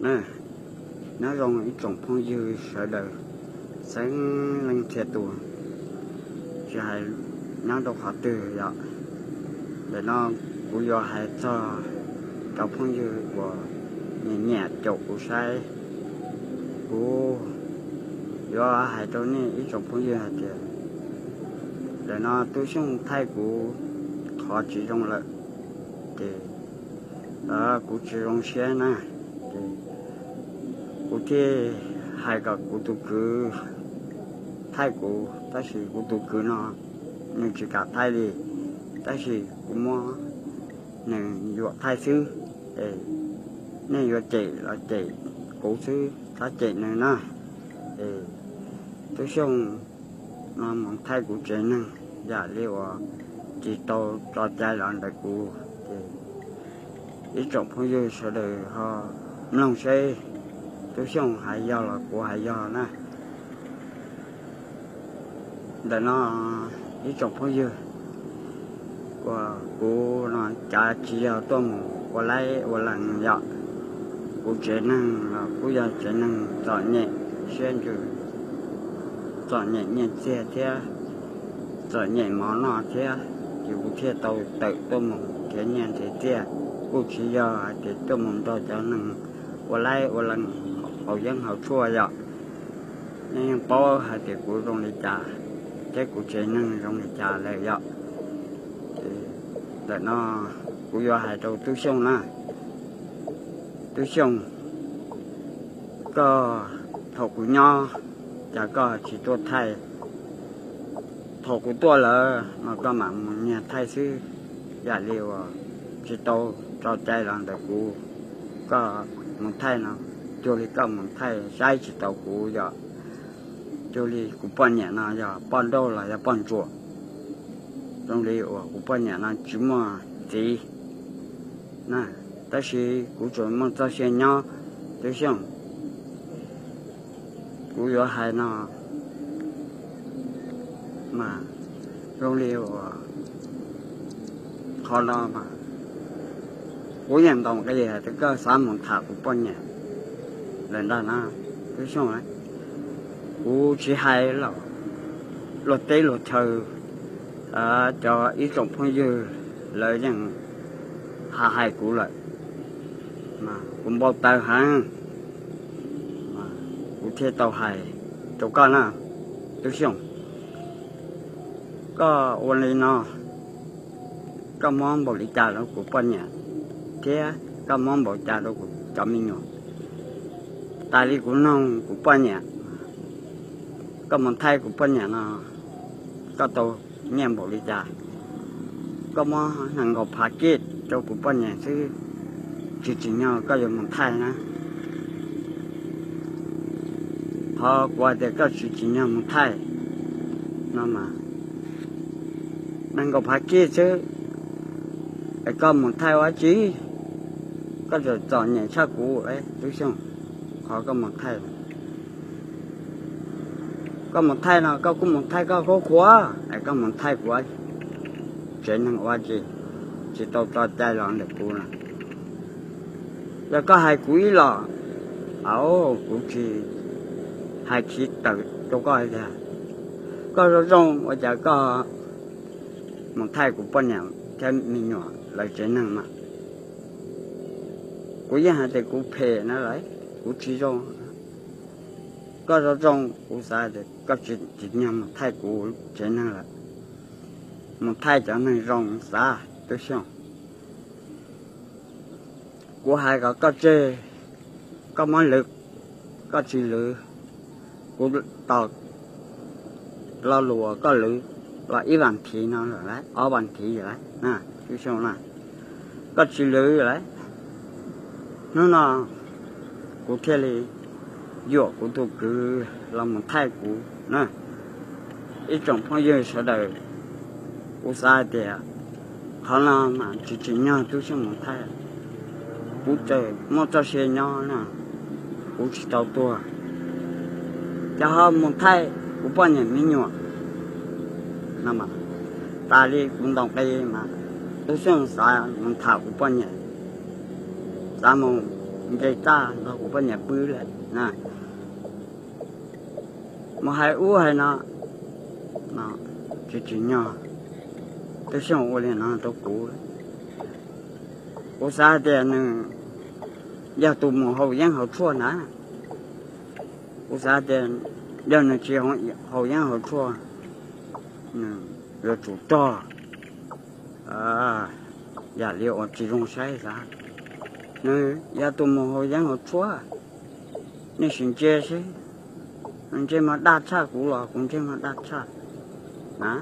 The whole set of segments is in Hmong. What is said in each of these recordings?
Na, nyob zoo ib tsoom phooj ywg sawv daws, xeeb leej txhia tus, tsis hais nyob rau qhov twg yom. Ntawm no kuv yuav hais txog cov phooj ywg uas nyiam nyiam caum kuv saib. Kuv yuav hais rau nej ib tsoom phooj ywg hais tias, ntawm no Tub Xyooj thaij kuv qhov tsis zoo lawm, ces kuv tsis zoo siab na, ces kuv thiaj hais kom kuv tus kwv thaij kuv, tab sis kuv tus kwv no nws tsis kam thaij li, tab sis kuv muab nws yuam thaij xwb. Es nej yuav cem los cem kuv xwb, txhob cem nws na. Es Tub Xyooj no mus thaij kuv tsev neeg yam li uas tsis tau tso cai los ntawm kuv, ces ib tsoom phooj ywg sawv daws ho mloog seb Tub Xyooj hais yog los kuv hais yog na. Ntawm no ib tsoom phooj ywg, uas kuv no cav tsis yog tuaj mus ua laib ua lees yom. Kuv tsev neeg los kuj yog tsev neeg txom nyem siab ntsws, txom nyem nyiaj txiag thiab txom nyem mov noj thiab, ces kuv thiaj tau tawm tuaj mus nrhiav nyiaj nrhiav txiaj. Kuj tsis yog hais tias tuaj mus nrog cov neeg ua laib ua lees haus yeeb haus tshuaj yom. Nej yeej paub hais tias kuv zoo li cas thiab kuv tsev neeg zoo li cas lawm yom. Ntawm no kuv yuav hais rau Tub Xyooj na. Tub Xyooj, koj, thaum kuv nyob, cas koj tsis tuaj thaij? Thaum kuv tuaj lawm no koj mam mus nyiag thaij xwb, yam li uas tsis tau tso cai los ntawm kuv. Koj mus thaij no, cuag li koj mus thaij saib tsis taus kuv yom. Cuag li kuv poj niam no yog poj nrauj los yog poj ntsuam, zoo li uas kuv poj niam no tsis muaj txiv na, tab sis kuv tseem muaj txoj sia nyob. Tub Xyooj, kuv yuav hais no mas zoo li uas qhov no mas kuv yeej ntaus nqi hais tias koj xav mus tham kuv poj niam lawm ntag na. Tub Xyooj, kuv tsis hais los luag teb luag chaw, cov ib tsoom phooj ywg lawv yeej hais kuv lawm, kuv npau taws heev, kuv thiaj tau hais rau koj na. Tub Xyooj, koj ua li no, koj muab npaum li cas rau kuv poj niam thiab koj muab npaum cas rau kuv cov me nyuam? Tas li kuv noog kuv poj niam, koj mus thaij kuv poj niam no, koj tau nyiaj npaum li cas? Koj muab nees nkaum phav kij rau kuv poj niam xwb, tsis tsim nyog koj yuav mus thaij na. Qhov kuv hais tias koj tsis tsim nyog mus thaij no mas, nees nkaum phav kij xwb, es koj mus thaij ua dab tsi? Koj txom txom nyem tshaj kuv, Tub Xyooj, qhov koj mus thaij. Koj mus thaij no koj kuj mus thaij koj khub khuav, es koj mus thaij kuv tsev neeg ua dab tsi? Tsis tau tso cai los ntawm kuv na. Yog koj hais kuv ib los, kuv tsis hais chiv tawm rau koj tias, koj zoo zoo ua cas koj mus thaij kuv poj niam thiab me nyuam lawv tsev neeg mas. Kuv yeej hais tias kuv phem na lawm, kuv tsis zoo. Koj zoo zoo, kuv xav tias koj tsis tsim nyog mus thaij kuv tsev neeg lawm, mus thaij cov neeg zoo xav, Tub Xyooj. Kuv hais kom koj tseg, koj muab lwv, koj tsis lwv, kuv tos lo lus uas koj lwv los ib vas thiv no lawm, ob vas thiv lawm, Tub Xyooj na. Koj tsis lwv lawm, hnub no kuv thiaj li yuam kuv tus kwv los mus thaij kuv na. Ib tsoom phooj ywg sawv daws, kuv xav hais tias qhov no mas tsis tsim nyog Tub Xyooj mus thaij. Kuv tseem muaj txoj sia nyob no, kuv tsis tau tuag, ces ho mus thaij kuv poj niam me nyuam no. Tas li kuv ntaus nqi mas Tub Xyooj xav mus tham kuv poj niam, xav mus nce txaj nrog kuv poj niam pw lawm na. Mus hais ub hais no, tsis tsim nyog Tub Xyooj ua li no rau kuv. Kuv xav tias nws yog tus mus haus yeeb haus tshuaj na. Kuv xav tias yog nws tsis haus yeeb haus tshuaj, nws yuav tsum rog yam li uas tsis zoo saib xav. Nws yog tus mus haus yeeb haus tshuaj, nej sim ntsia seb, ntsej muag daj tshaj kuv los kuv ntsej muag daj tshaj na.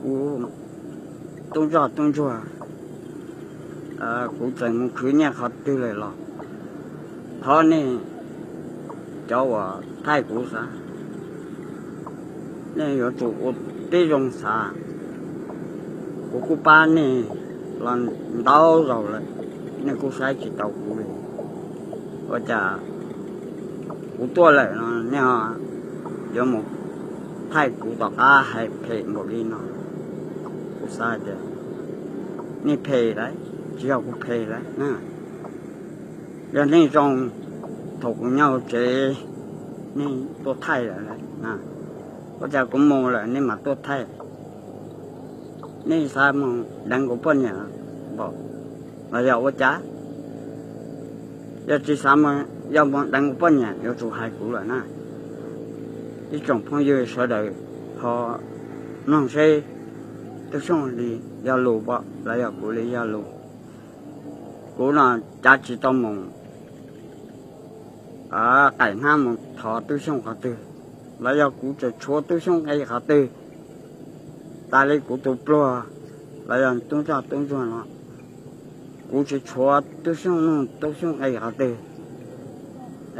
Kuv tub ntsoj tub ntsuag, kuv txawm mus khwv nyiaj qhov twg lawm los thov nej cov uas thaij kuv xav, nej yuav tsum ua tib zoo xav. Kuv kuj pab nej los ntau zaus lawm, nej kuj saib tsis taus kuv li. Ua cas kuv tuaj lawm no nej yuav mus thaij kuv tom qab hais phem npaum li no? Kuv xav tias nej phem lawm, tsis yog kuv phem lawm na. Yog nej zoo, thaum kuv nyob hauv tsev nej tuaj thaij lawm na, ua cas kuv mus lawm nej mam tuaj thaij? Nej xav mus deev kuv poj niam npaum los yog ua cas? Yog tsis xav mus, yog mus deev kuv poj niam yuav tsum hais kuv lawm na. Ib tsoom phooj ywg sawv daws ho mloog seb Tub Xyooj li yog lus pom los yog kuv li yog lus. Kuv no cav tsis tau mus qaim hnab mus thov Tub Xyooj qhov twg, los yog kuv tseem tshuav Tub Xyooj nqi qhov twg. Tas li kuv tus pluag los yog tub ntsoj tub ntsuag no, kuv tsis tshuav Tub Xyooj nug Tub Xyooj nqi qhov twg,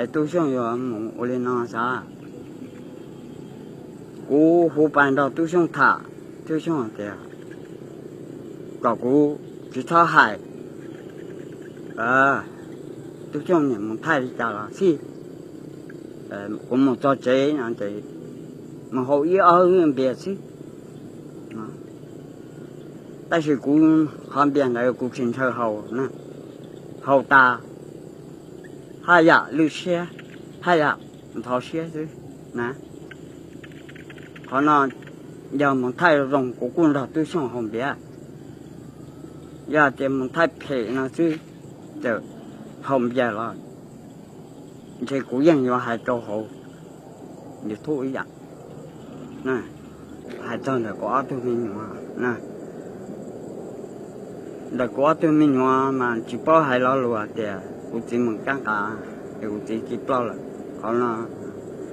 es Tub Xyooj yuav mus ua li no xav. Kuv hu pais nrog Tub Xyooj tham, Tub Xyooj hais tias kom kuv tsis txhob hais, Tub Xyooj niam mus thaij li cas los xij, kuv mus txog tsev no ces mus haus ib ob npias xwb. Tab sis kuv qhov npias ntawd kuv tsis ntshaw haus, haus tas haj yam lwj siab, haj yam ntxhov siab xwb na. Qhov no yog mus thaij zoo kuv kuj nrog Tub Xyooj haus npias. Yog tias mus thaij phem no xwb, txawm haus npias los ntshe kuv yeej yuav hais rau hauv YouTube ib yam. Hais txog ntawm kuv ob tug me nyuam, ntawm kuv ob tug me nyuam mas tsis paub hais lo lus tias kuv txiv mus kab nqa es kuv txiv ci ploj lawm. Qhov no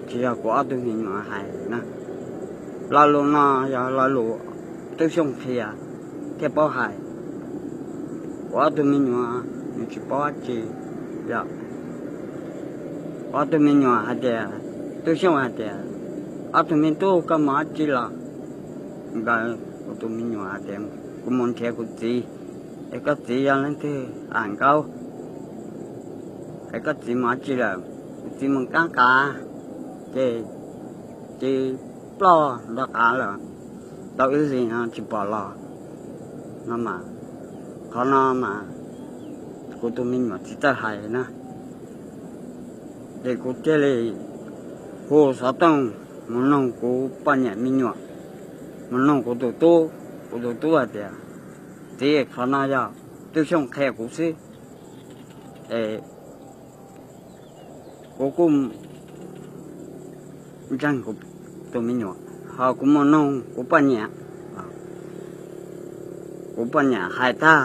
tsis yog kuv ob tug me nyuam hais na. Lo lus no yog lo lus Tub Xyooj qhia thiaj paub hais. Kuv ob tug me nyuam nws tsis paub dab tsi. Yog kuv ob tug me nyuam hais tias, Tub Xyooj hais tias, ob tug me tub, koj mus dab tsi los? Nkawd, kuv tus me nyuam hais tias, kuv mus nrhiav kuv txiv. Es koj txiv yog leej twg? Am, Nkaub. Es koj txiv mus dab tsi lawm? Kuv txiv mus kab nqa, ces ci ploj nram qav lawm, tau ib hlis no tsis pom los no mas. Qhov no mas kuv tus me nyuam txiv txawj hais na. Ces kuv thiaj li hu xov tooj mus noog kuv poj niam me nyuam, mus noog kuv tus tub. Kuv tus tub hais tias, txiv, qhov no yog Tub Xyooj qhia kuv xwb. Es kuv kuj ntseeg kuv tus me nyuam, ho kuv mus noog kuv poj niam, kuv poj niam hais tag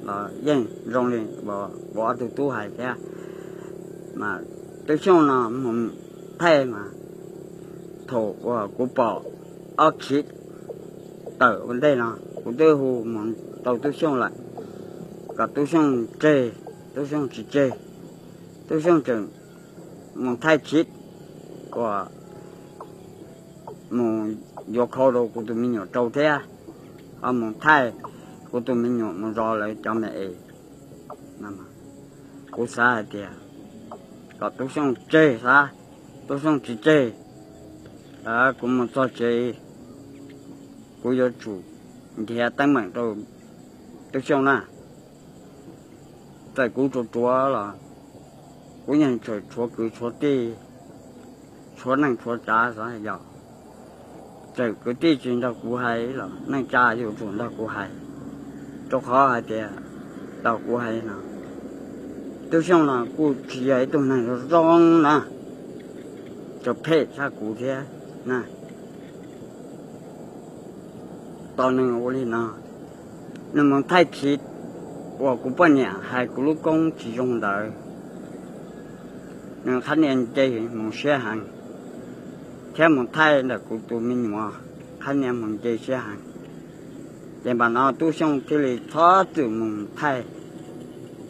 los yeej zoo li kuv ob tug tub hais thiab. Mas Tub Xyooj no mus thaij mas thaum uas kuv pom ob khiv tawm ua ntej no kuv twb hu mus rau Tub Xyooj lawm, kom Tub Xyooj tseg, Tub Xyooj tsis tseg. Tub Xyooj tseem mus thaij khiv uas mus yuav khau rau kuv tus me nyuam rau thiab, ho mus thaij kuv tus me nyuam mus zov lawv cov me es. Kuv xav hais tias kom Tub Xyooj tseg xav, Tub Xyooj tsis tseg, kuv mus txog tsev kuv yuav tsum nrhiav teeb meem rau Tub Xyooj na. Txawm kuv tsuas tsuav los kuv yeej tseem tshuav kwv tshuav tij, tshuav neej tshuav tsav xwb yog. Txawm kwv tij tsis nrog kuv hais los neej tsa yuav tsum nrog kuv hais, rau qhov hais tias tau kuv hais no, Tub Xyooj no kuj tsis yog ib tug neeg zoo zoo na, tseem phem tshaj kuv thiab na. Tau nws ua li no, nws mus thaij khiv uas kuv poj niam hais kuv lub koob tsis zoo ntawd, nws qhab nias nce mus siab heev, thiab mus thaij ntawm kuv tus me nyuam, qhab nias mus nce siab heev. Ces npam no Tub Xyooj thiaj li txhob txwm mus thaij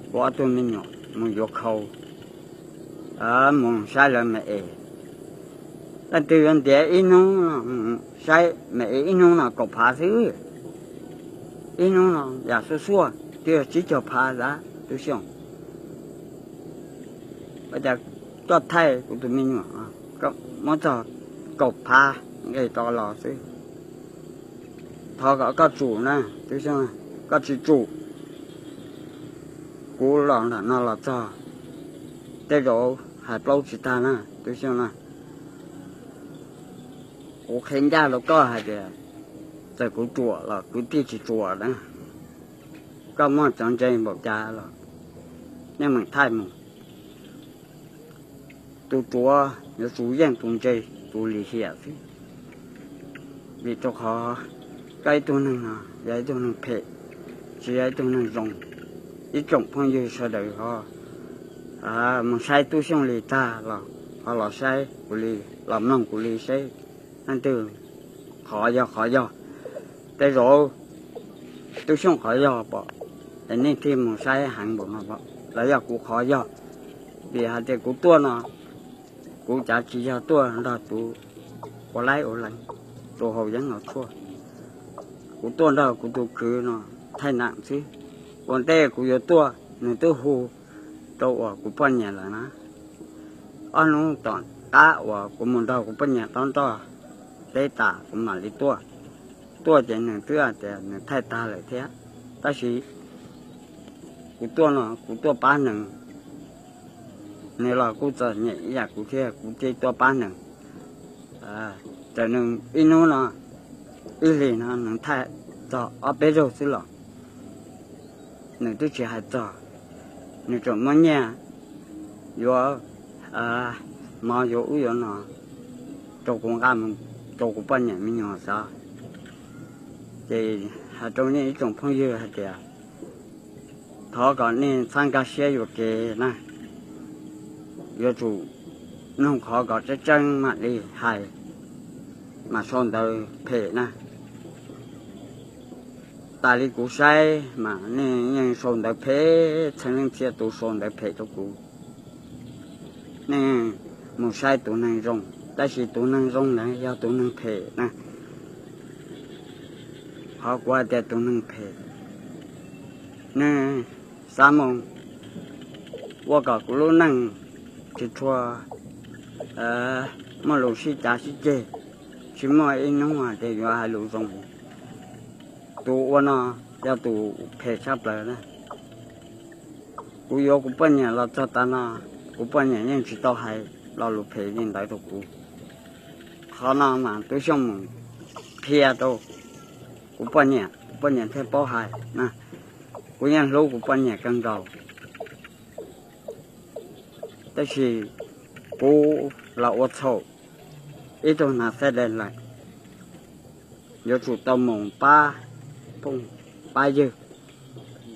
kuv ob tug me nyuam, mus yuav khau, mus saib lawv me es. Leej twg yuav ntiav ib hnub no, saib me es ib hnub no kaum phav xwb, ib hnub no yam suaj suaj twb yog tsib caug phav xwb Tub Xyooj. Ua cas koj thaij kuv tus me nyuam, muab txog kaum phav nqe rov los xwb. Thov kom koj tsum na Tub Xyooj, koj tsis tsum, kuv los ntawm no los txog tej zaum hais plaub tsis tag na Tub Xyooj na. Kuv qhia ncaj rau koj hais tias txawm kuv ruam los kwv tij tsis ruam na. Koj muaj cov ntse npaum cas los nej meem thaij mus. Tus ruam yuav tsum yeej tus ntse, tus lim hiam xwb. Vim rau qhov koj ib tug neeg no yog ib tug neeg phem, tsis yog ib tug neeg zoo. Ib tsoom phooj ywg sawv daws ho mus saib Tub Xyooj li tag los ho los saib kuv li, los mloog kuv li seb leej twg qhov yog qhov yog. Tej zaum Tub Xyooj qhov yog pom, es nej thiaj mus saib heev npaum no pom, los yog kuv qhov yog. Vim hais tias kuv tuaj no, kuv cav tsis yog tuaj nrog tus ua laib ua lees, tus haus yeeb haus tshuaj. Kuv tuaj nrog kuv tus kwv no thaij nam xwb. Ua ntej kuv yuav tuaj, nws twb hu rau uas kuv poj niam lawm na. Ob hnub tom qab uas kuv mus nrog kuv poj niam tob nroj teb tas kuv mam li tuaj. Tuaj ces nws twb hais tias nws thaij tag lawm thiab. Tab sis kuv tuaj no kuv tuaj pab nws, nws los kuj txom nyem ib yam kuv thiab, kuv thiaj tuaj pab nws. Txawm nws ib hnub no, ib hlis no nws thaij txog ob peb zaug xwb los nws twb tsis hais txog. Nws tseem muab nyiaj yuav mov yuav ub yuav no rau kuv nqa mus rau kuv poj niam me nyuam xav. Ces hais rau nej ib tsoom phooj ywg hais tias thov kom nej txhawb nkag siab yuam kev na, yuav tsum mloog qhov kom tseeb tseeb mam li hais, mas sau ntawv phem na. Tas li kuv saib mas nej yeej sau ntawv phem, txhua leej txhia tus sau ntawv phem rau kuv. Nej mus saib tus neeg zoo, tab sis tus neeg zoo ntawd yog tus neeg phem na. Qhov kuv hais tias tus neeg phem, nej xav mus ua kom kuv lub neej tsis tshua muaj lus sib cav sib ceg, tsis muaj ib hnub hais tias yuav hais lus zoo. Tus ua no yog tus phem tshaj plaws na. Kuv yuav kuv poj niam los txog tav no, kuv poj niam yeej tsis tau hais lo lus phem li ntawd rau kuv. Qhov no mas Tub Xyooj mus qhia rau kuv poj niam, kuv poj niam thiaj paub hais na. Kuv yeej hlub kuv poj niam kawg nkaus, tab sis kuv los ua txhaum ib tug nas xab des lawm, yuav tsum tau mus pab phooj pab ywg.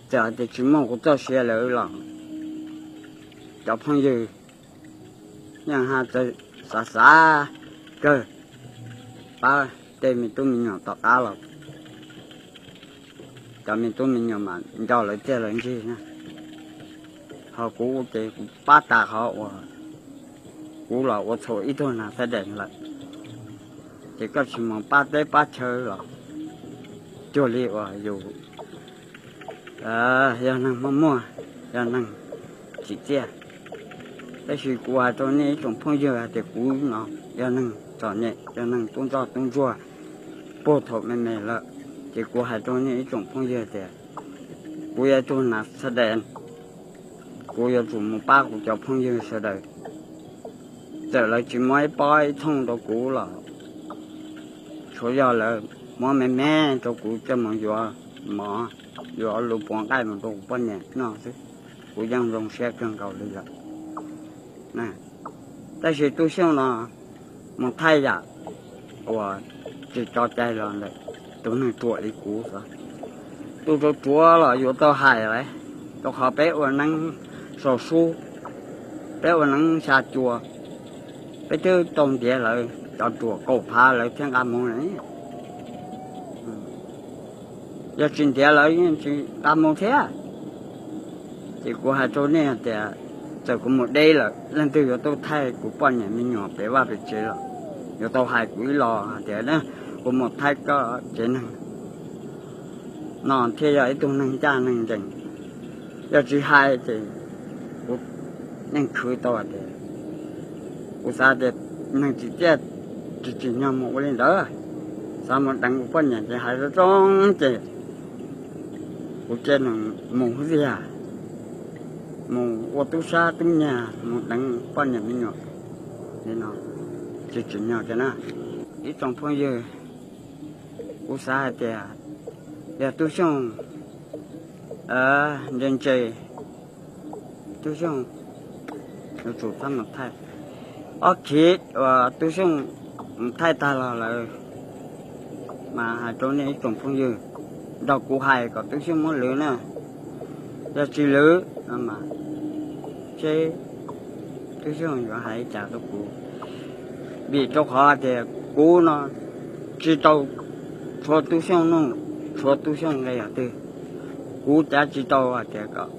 Txawm hais tias tsis muaj kuv txoj sia lawm los cov phooj ywg yeej haj txawj xav xav kawg pab tej me tub me nyuam tom qab los cov me tub me nyuam mas nco lawv tiag lawv ntsig na. Ho kuv ces kuv pab tas qhov uas kuv los ua txhaum ib tug nas xab des lawm, ces koj tsis mus pab teb pab chaw los cuag li uas yus yog neeg muaj muaj, yog neeg tsim txiaj. Tab sis kuv hais rau nej ib tsoom phooj ywg hais tias kuv no yog neeg txom nyem, yog neeg tub ntsoj tub ntsuag puag thaum me me lawm, ces kuv hais rau nej ib tsoom phooj ywg tias kuv yog ib tug nas xab des, Kuv yuav tsum mus pab kuv cov phooj ywg sawv daws. Txawm lawv tsis muab ib pob ib thooj rau kuv los tshuav yog lawv muab me me rau kuv coj mus yuav mov, yuav lus puav nqaij mus rau kuv poj niam noj xwb, kuv yeej zoo siab kawg nkaus li lawm. Tab sis Tub Xyooj no mus thaij yam uas tsis tso cai los ntawm tus neeg ruam li kuv xwb. Tus ruam ruam los yuav tau hais lawm, rau qhov peb ua neeb sau sub, peb ua neeb xya cua, peb twb tau ntiav lawv cov ruam kaum phav lawv thiaj nqa mus na. Yog tsis ntiav lawv yeej tsis nqa mus thiab. Ces kuv hais rau nej tias, txawm kuv mus deb lawm leej twg yuav tuaj thaij kuv poj niam me nyuam pem vaj pem tsev los yuav tau hais kuv ib los hais tias, kuv mus thaij koj tsev neeg no thiaj yog ib tug neeg ncaj neeg ncees. Yog tsis hais ces kuv yeej khwv tau hais tias, kuv xav tias neeg tsis txiaj tsis tsim nyog mus ua li ntawd, xav mus deev kuv poj niam ces hais zoo zoo ces kuv cia nws mus xwb tiag, mus ua tub sab tub nyag mus deev poj niam me nyuam li no, tsis tsim nyog tiag na. Ib tsoom phooj ywg, kuv xav hais tias yog Tub Xyooj ntse ntse, Tub Xyooj yuav tsum txhob mus thaij. Ob khiv uas Tub Xyooj mus thaij tag los lawm, mas hais rau nej ib tsoom phooj ywg, nrog kuv hais kom Tub Xyooj muab lwv na. Yog tsis lwv no mas seb Tub Xyooj yuav hais li cas rau kuv. Vim rau qhov tias kuv no tsis tau tshuav Tub Xyooj nuj, tshuav Tub Xyooj nqe yog twg. Kuv cav tsis tau hais tias kom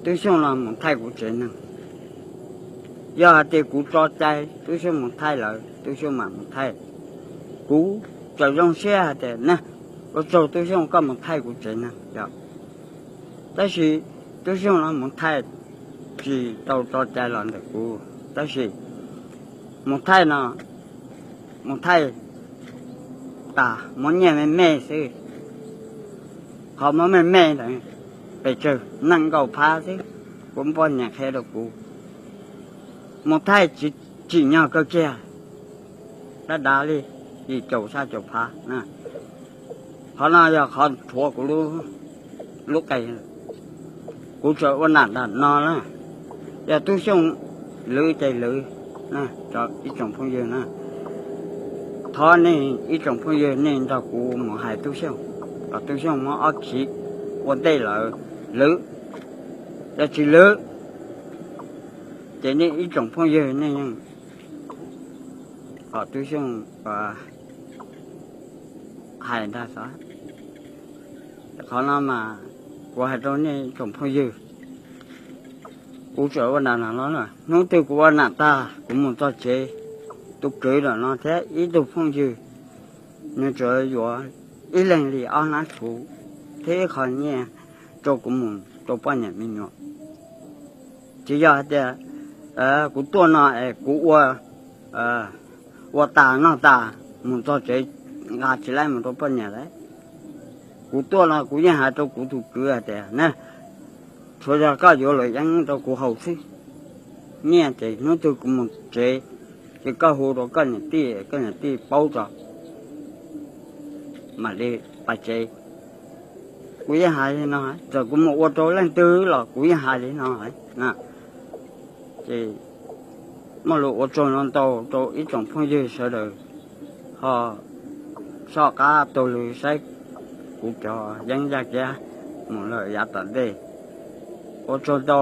Tub Xyooj no mus thaij kuv tsev neeg. Yog hais tias kuv tso cai Tub Xyooj mus thaij lawm, Tub Xyooj mam mus thaij. Kuv tseem zoo siab hais tias, na, ua tsaug Tub Xyooj koj mus thaij kuv tsev neeg yog. Tab sis Tub Xyooj no mus thaij tsis tau tso cai los ntawm kuv, tab sis mus thaij no, mus thaij tas muab nyiaj me me xwb. Qhov muab me me ntawd pes tsawg, nees nkaum phav xwb. Kuv poj niam qhia rau kuv, mus thaij tsis tsim nyog kawg kiag, dab dav li yim caum xya caum phav na. Qhov no yog qhov rhuav kuv lub qe. Kuv tsuas ua nram nram no na, yog Tub Xyooj lwv ces lwv na, ib tsoom phooj ywg na. Thov nej ib tsoom phooj ywg nej nrog kuv mus hais Tub Xyooj, kom Tub Xyooj muab ob khiv ua ntej lawv lwv. Yog tsis lwv ces nej ib tsoom phooj ywg nej yeej kom Tub Xyooj hais ntag xwb. Qhov no mas kuv hais rau nej ib tsoom phooj ywg, kuv tsuas ua nram no los, hnub twg kuv ua nram tag kuv mus txog tsev, tus kwv ntawm no thiab ib tug phooj ywg, nws tsuas yuav ib leeg li ob hnab tshuv thiab ib qho nyiaj rau kuv mus rau poj niam me nyuam. Tsis yog hais tias kuv tuaj no es kuv ua, ua tas noj tas mus txog tsev nqa tsis laib mus rau poj niam lawm. Kuv tuaj no kuv yeej hais rau kuv tus kwv hais tias, na, tsuas yog koj yuav luam yeeb rau kuv haus xwb, nyiaj ces hnub twg kuv mus tsev ces koj hu rau koj niam tij, koj niam tij paub tso mam li pais tsev. Kuv yeej hais li no, txawm kuv mus ua rau leej twg los kuv yeej hais li no. Ces muaj lus ua tsaug no ntau rau ib tsoom phooj ywg sawv daws ho soj qab taug lw saib kuv cov yeeb yaj kiab mus lawm yav tom ntej. Ua tsaug ntau.